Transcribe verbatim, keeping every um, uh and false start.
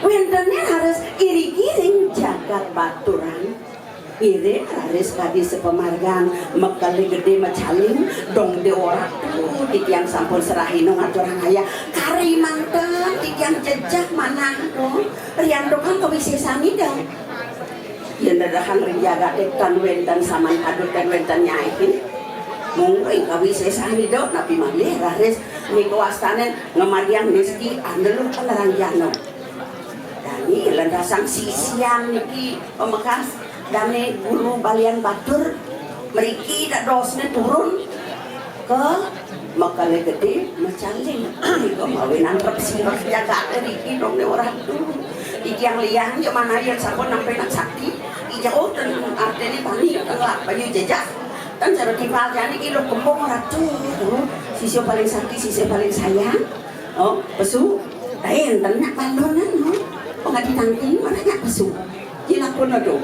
Wéntenné raris iriki ring jagat Baturan. Iring raris kadi sapamargan, Mekelé Gedé macaling, dong dé ora tuh, titiang sampun serahina ngaturang ayah. Kari manten titiang jejeh manah tuh, riantukan kawisésan Ida. Yén dedehan ring jagaté tan wénten saman padut, tan wénten nyaiin. Mung ring kawisésan Ida, napi malih raris nika wastané ngamargiang rezeki andeluh penerang jana. Dani lan rasang sisian niki pamekas dané Guru Balian Batur, mriki dadosné turun ka Mekelé Gedé macaling. Nika mawinan rep sirep jagaté niki dong né ora tuh. Titiang liang ya manah yén sampun nampi nak sakti, ijauh ten artiné bani, ten lak bayu jejeh. Ten cara timpal jani kilo kembung ora tuh. Sisia paling sakti, sisia paling sayang. Oh, pesu. Lain ten nak bandonan, oh. Pengadi tangking, mana nyak pesu. Jilakun aduh.